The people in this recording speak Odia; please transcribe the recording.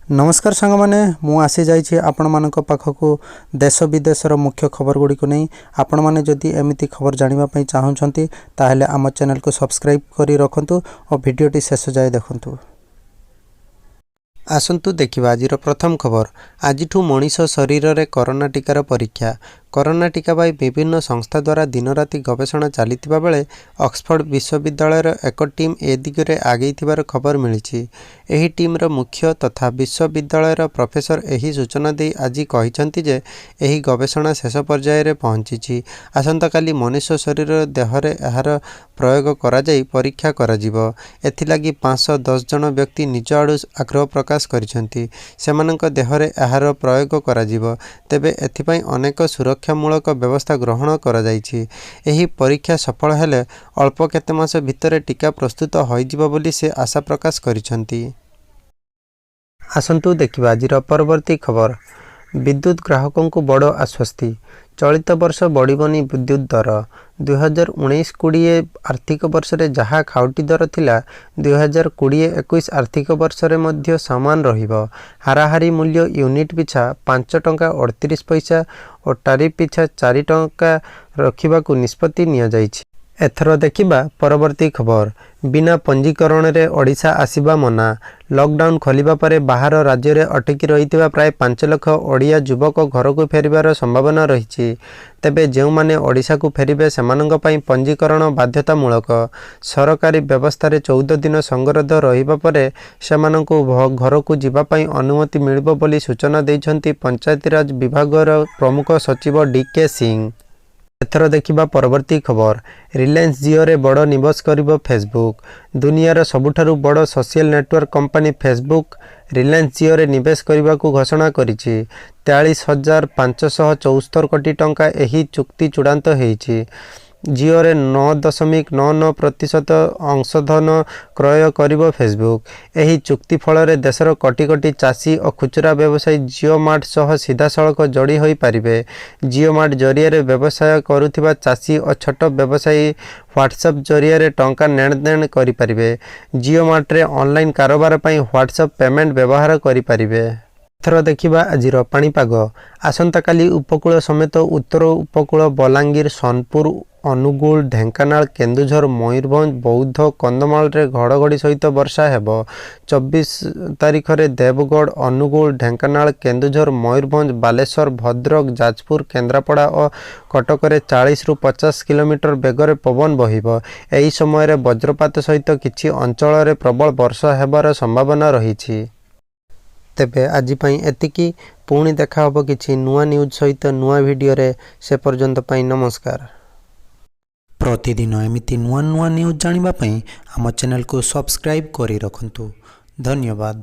ନମସ୍କାର ସାଙ୍ଗମାନେ, ମୁଁ ଆସିଯାଇଛି ଆପଣମାନଙ୍କ ପାଖକୁ ଦେଶ ବିଦେଶର ମୁଖ୍ୟ ଖବର ଗୁଡ଼ିକୁ ନେଇ। ଆପଣମାନେ ଯଦି ଏମିତି ଖବର ଜାଣିବା ପାଇଁ ଚାହୁଁଛନ୍ତି, ତାହେଲେ ଆମ ଚ୍ୟାନେଲକୁ ସବସ୍କ୍ରାଇବ୍ କରି ରଖନ୍ତୁ ଓ ଭିଡ଼ିଓଟି ଶେଷ ଯାଏ ଦେଖନ୍ତୁ। ଆସନ୍ତୁ ଦେଖିବା ଆଜିର ପ୍ରଥମ ଖବର। ଆଜିଠୁ ମଣିଷ ଶରୀରରେ କରୋନା ଟିକାର ପରୀକ୍ଷା। କରୋନା ଟିକା ପାଇଁ ବିଭିନ୍ନ ସଂସ୍ଥା ଦ୍ୱାରା ଦିନରାତି ଗବେଷଣା ଚାଲିଥିବା ବେଳେ ଅକ୍ସଫୋର୍ଡ ବିଶ୍ୱବିଦ୍ୟାଳୟର ଏକ ଟିମ୍ ଏ ଦିଗରେ ଆଗେଇଥିବାର ଖବର ମିଳିଛି। ଏହି ଟିମ୍ର ମୁଖ୍ୟ ତଥା ବିଶ୍ୱବିଦ୍ୟାଳୟର ପ୍ରଫେସର ଏହି ସୂଚନା ଦେଇ ଆଜି କହିଛନ୍ତି ଯେ, ଏହି ଗବେଷଣା ଶେଷ ପର୍ଯ୍ୟାୟରେ ପହଞ୍ଚିଛି। ଆସନ୍ତାକାଲି ମନୁଷ୍ୟ ଶରୀର ଦେହରେ ଏହାର ପ୍ରୟୋଗ କରାଯାଇ ପରୀକ୍ଷା କରାଯିବ। ଏଥିଲାଗି 510 ଜଣ ବ୍ୟକ୍ତି ନିଜ ଆଡୁ ଆଗ୍ରହ ପ୍ରକାଶ କରିଛନ୍ତି। ସେମାନଙ୍କ ଦେହରେ ଏହାର ପ୍ରୟୋଗ କରାଯିବ। ତେବେ ଏଥିପାଇଁ ଅନେକ ସୁରକ୍ଷାମୂଳକ ବ୍ୟବସ୍ଥା ଗ୍ରହଣ କରାଯାଇଛି। ଏହି ପରୀକ୍ଷା ସଫଳ ହେଲେ ଅଳ୍ପ କେତେ ମାସ ଭିତରେ ଟିକା ପ୍ରସ୍ତୁତ ହୋଇଯିବ ବୋଲି ସେ ଆଶା ପ୍ରକାଶ କରିଛନ୍ତି। ଆସନ୍ତୁ ଦେଖିବା ଆଜିର ପରବର୍ତ୍ତୀ ଖବର। ବିଦ୍ୟୁତ ଗ୍ରାହକଙ୍କୁ ବଡ଼ ଆଶ୍ୱସ୍ତି। ଚଳିତ ବର୍ଷ ବଢ଼ିବନି ବିଦ୍ୟୁତ ଦର। 2019-20 ଆର୍ଥିକ ବର୍ଷରେ ଯାହା ଖାଉଟି ଦର ଥିଲା, 2020-21 ଆର୍ଥିକ ବର୍ଷରେ ମଧ୍ୟ ସମାନ ରହିବ। ହାରାହାରି ମୂଲ୍ୟ ୟୁନିଟ୍ ପିଛା 5 ଟଙ୍କା 38 ପଇସା ଓ ଟାରିଫ୍ ପିଛା 4 ଟଙ୍କା ରଖିବାକୁ ନିଷ୍ପତ୍ତି ନିଆଯାଇଛି। ଏଥର ଦେଖିବା ପରବର୍ତ୍ତୀ ଖବର। ବିନା ପଞ୍ଜୀକରଣରେ ଓଡ଼ିଶା ଆସିବା ମନା। ଲକଡାଉନ ଖୋଲିବା ପରେ ବାହାର ରାଜ୍ୟରେ ଅଟକି ରହିଥିବା ପ୍ରାୟ 5 ଲକ୍ଷ ଓଡ଼ିଆ ଯୁବକ ଘରକୁ ଫେରିବାର ସମ୍ଭାବନା ରହିଛି। ତେବେ ଯେଉଁମାନେ ଓଡ଼ିଶାକୁ ଫେରିବେ, ସେମାନଙ୍କ ପାଇଁ ପଞ୍ଜୀକରଣ ବାଧ୍ୟତାମୂଳକ। ସରକାରୀ ବ୍ୟବସ୍ଥାରେ 14 ଦିନ ସଙ୍ଗରୋଧ ରହିବା ପରେ ସେମାନଙ୍କୁ ଘରକୁ ଯିବା ପାଇଁ ଅନୁମତି ମିଳିବ ବୋଲି ସୂଚନା ଦେଇଛନ୍ତି ପଞ୍ଚାୟତିରାଜ ବିଭାଗର ପ୍ରମୁଖ ସଚିବ ଡି କେ ସିଂ। ଏଥର ଦେଖିବା ପରବର୍ତ୍ତୀ ଖବର। ରିଲାଏନ୍ସ ଜିଓରେ ବଡ଼ ନିବେଶ କରିବ ଫେସବୁକ୍। ଦୁନିଆର ସବୁଠାରୁ ବଡ଼ social network company Facebook Reliance ଜିଓରେ ନିବେଶ କରିବାକୁ ଘୋଷଣା କରିଛି। 43,574 କୋଟି ଟଙ୍କା ଏହି ଚୁକ୍ତି ଚୂଡ଼ାନ୍ତ ହୋଇଛି। ଜିଓରେ 9.99% ଅଂଶଧନ କ୍ରୟ କରିବ ଫେସବୁକ୍। ଏହି ଚୁକ୍ତି ଫଳରେ ଦେଶର କୋଟି କୋଟି ଚାଷୀ ଓ ଖୁଚୁରା ବ୍ୟବସାୟୀ ଜିଓ ମାର୍ଟ ସହ ସିଧାସଳଖ ଯୋଡ଼ି ହୋଇପାରିବେ। ଜିଓ ମାର୍ଟ ଜରିଆରେ ବ୍ୟବସାୟ କରୁଥିବା ଚାଷୀ ଓ ଛୋଟ ବ୍ୟବସାୟୀ ହ୍ୱାଟ୍ସଆପ୍ ଜରିଆରେ ଟଙ୍କା ନେଣଦେଣ କରିପାରିବେ। ଜିଓ ମାର୍ଟରେ ଅନଲାଇନ କାରବାର ପାଇଁ ହ୍ୱାଟ୍ସଆପ୍ ପେମେଣ୍ଟ ବ୍ୟବହାର କରିପାରିବେ। ଏଥର ଦେଖିବା ଆଜିର ପାଣିପାଗ। ଆସନ୍ତାକାଲି ଉପକୂଳ ସମେତ ଉତ୍ତର ଉପକୂଳ ବଲାଙ୍ଗୀର, ସୋନପୁର, ଅନୁଗୁଳ, ଢେଙ୍କାନାଳ, କେନ୍ଦୁଝର, ମୟୂରଭଞ୍ଜ, ବୌଦ୍ଧ, କନ୍ଧମାଳରେ ଘଡ଼ଘଡ଼ି ସହିତ ବର୍ଷା ହେବ। 24 ତାରିଖରେ ଦେବଗଡ଼, ଅନୁଗୁଳ, ଢେଙ୍କାନାଳ, କେନ୍ଦୁଝର, ମୟୂରଭଞ୍ଜ, ବାଲେଶ୍ୱର, ଭଦ୍ରକ, ଯାଜପୁର, କେନ୍ଦ୍ରାପଡ଼ା ଓ କଟକରେ 40ରୁ 50 କିଲୋମିଟର ବେଗରେ ପବନ ବହିବ। ଏହି ସମୟରେ ବଜ୍ରପାତ ସହିତ କିଛି ଅଞ୍ଚଳରେ ପ୍ରବଳ ବର୍ଷା ହେବାର ସମ୍ଭାବନା ରହିଛି। ତେବେ ଆଜି ପାଇଁ ଏତିକି। ପୁଣି ଦେଖା ହେବ କିଛି ନୂଆ ନ୍ୟୁଜ୍ ସହିତ ନୂଆ ଭିଡ଼ିଓରେ। ସେ ପର୍ଯ୍ୟନ୍ତ ପାଇଁ ନମସ୍କାର। ପ୍ରତିଦିନ ଏମିତି ନୂଆ ନୂଆ ନ୍ୟୁଜ୍ ଜାଣିବା ପାଇଁ ଆମ ଚ୍ୟାନେଲକୁ ସବସ୍କ୍ରାଇବ୍ କରି ରଖନ୍ତୁ। ଧନ୍ୟବାଦ।